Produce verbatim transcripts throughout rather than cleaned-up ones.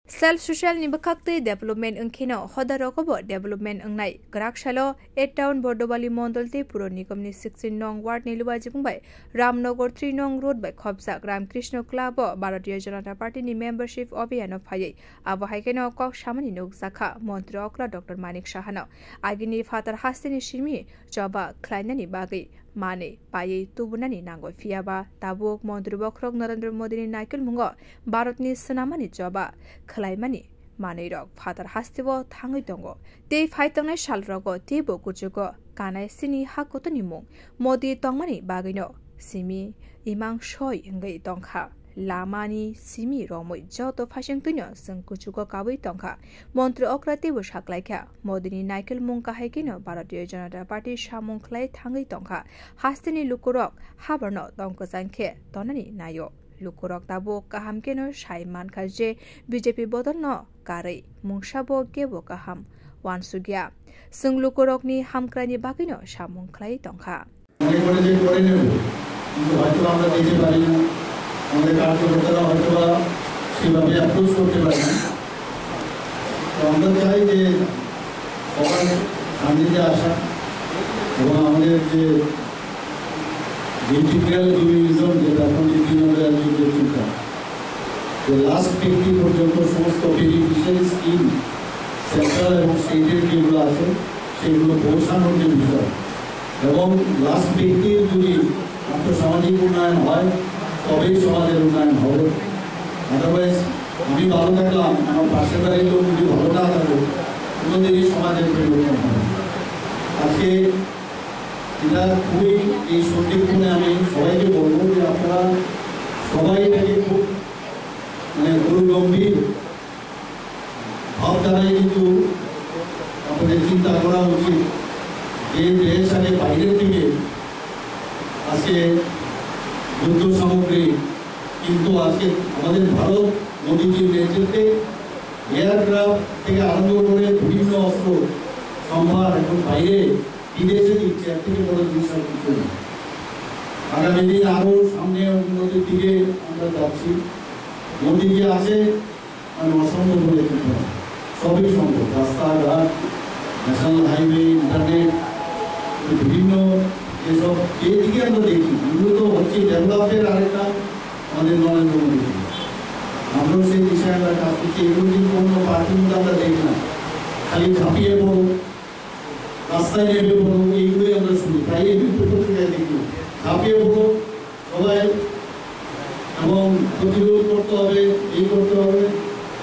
Self social ni bwkhak tei development wngkheno hoda rogo bo development wngnai. Kwrak salo eight town Bordobali Mondol tei Puro Nigamni sixteen nong ward ni Luwajibung bai Ramnagar three nong road bai khopjak Ramkrishna Club o Bharatiya Janata Party ni membership abhiyan o phaiwi. Abo hai kheno kok samani nukjakha Montri Okra Doctor Manik Sahano. Agini phatar hasteni simi choba khlainani bagwi manwi paiwi tubunani nango, phiyaba tabuk Montri Bokhorok Narendra Modini naikolmungo Bharatni swnamani choba khlaimani manwirok phatar hasteo thangwi tongo. Tei phai tongnai salrogo teibo kuchugo kanai sini ha kotorni mung Modi tongmani bagwino simi imang soi wngwi tongkha. Lamani simi romwi joto phaisingtwino chwng kuchugo kaui tongkha. Montri Okra teibo saklaikha, Modini naikolmung kahai kheno Bharatiya Janata Party samung khlai thangwi tongkha. Hasteni lukurok habarno tong kwchang khe tonani naio. Lukurok tabuk kaham kheno sai mankha je B J P bodolno karwi mungsabo kebo kaham uansukya. Chwng lukurokni hamkraini bagwino samung khlai tongkha. মনে করে যে করে নেব, কিন্তু হয়তো আমরা দিতে পারি না, আমাদের কার্যকর্তারা হয়তো বা সেভাবে অ্যাপ্রোচ করতে পারি না। তো আমরা চাই যে সবার শান্তিতে আসা এবং আমাদের যে ইন্টিগ্রাল হিউম্যানিজম, যেটা এখন দীনদয়াল চিন্তা, যে লাস্ট ব্যক্তি পর্যন্ত সমস্ত বেনিফিশিয়ারি স্কিম, সেন্ট্রাল এবং স্টেটের যেগুলো আছে, সেগুলো পৌঁছানোর যে বিষয়, এবং লাস্ট ব্যক্তির যদি আর্থসামাজিক উন্নয়ন হয়, তবেই সমাজের উন্নয়ন হবে। আদারওয়াইজ আমি ভালো থাকলাম, আমার পাশের বাড়ির লোক যদি ভালো না থাকে, কোনোদিনই সমাজের পরিবর্তন হবে না। আজকে এটা খুবই, এই সন্দীপ ফোনে আমি সবাইকে বলবো যে আপনারা সবাই এটাকে খুব, মানে, গুরু গম্ভীর ভাবধারায় কিন্তু আপনাদের চিন্তা করা উচিত। যে দেশ আগে বাইরের থেকে আজকে যুদ্ধ সামগ্রী, কিন্তু আজকে আমাদের ভারত মোদীজির নেতৃত্বে এয়ারক্রাফট থেকে আরম্ভ করে বিভিন্ন অস্ত্র সম্ভার এখন বাইরে বিদেশে দিচ্ছে, এর থেকে বড় জিনিস আর কিছু নেই। আগামী দিন আরো সামনে উন্নতির দিকে আমরা যাচ্ছি। মোদীজি আছে, মানে, অসম্ভব বলে কিছু না, সবই সম্ভব। রাস্তাঘাট, ন্যাশনাল হাইওয়ে, ইন্টারনেট, বিভিন্ন যেসব, যেদিকে আমরা দেখি, এগুলো তো হচ্ছে ডেভেলপের আরেকটা আমাদের নরেন্দ্র মোদী। আমরাও সেই দিশায় আমরা কাজ করছি। এগুলো কিন্তু অন্য পার্টির মধ্যে আমরা দেখি না, খালি ঝাঁপিয়ে পড়ো, রাস্তায় নেমে পড়ো, এইগুলোই আমরা শুনি। প্রায় এই দুটো পত্রিকায় দেখি, ঝাঁপিয়ে পড়ো সবাই, এবং প্রতিরোধ করতে হবে, এই করতে হবে,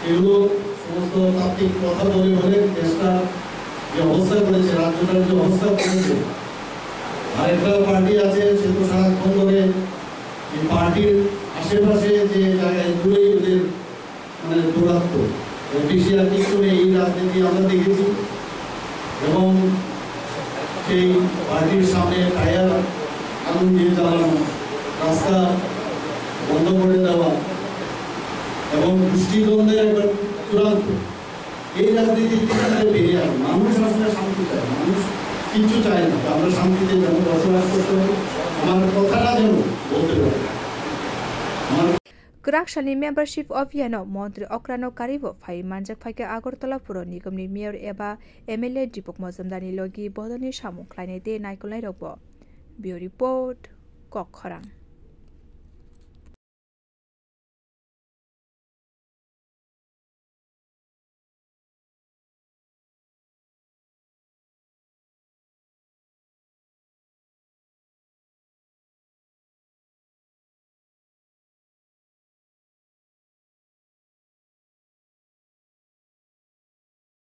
এগুলো সমস্ত তাত্ত্বিক কথা বলে বলে দেশটা যে অবস্থা করেছে, রাজ্যটার যে অবস্থা করেছে। আরেকটা পার্টি আছে, সে তো সারাক্ষণ ধরে এই পার্টির আশেপাশে যে জায়গায় দূরেই ওদের মানে দৌরাত্ম্য। এর বেশি আর কিছু নেই। এই রাজনীতি আমরা দেখেছি এবং সেই পার্টির সামনে টায়ার আগুন দিয়ে জ্বালানো, রাস্তা বন্ধ করে দেওয়া এবং গোষ্ঠীদ্বন্দ্বে একবার চূড়ান্ত। এই রাজনীতির থেকে আমাদের বেরিয়ে আসুন। মানুষ আসলে শান্তি চায়, মানুষ কিচ্ছু চায় না। তো আমরা শান্তিতে যেন বসবাস করতে পারি, আমার কথাটা যেন বলতে পারি। আমার Kwrak salni membership abhiyan o Montri Okrano karibo phai manjak phaikha Agartala Puro Nigamni Mayor eba M L A Deepak Majumdarni logi bodolni samung khlainai tei naikolnairokbo. Bureau Report, Kokkhorang.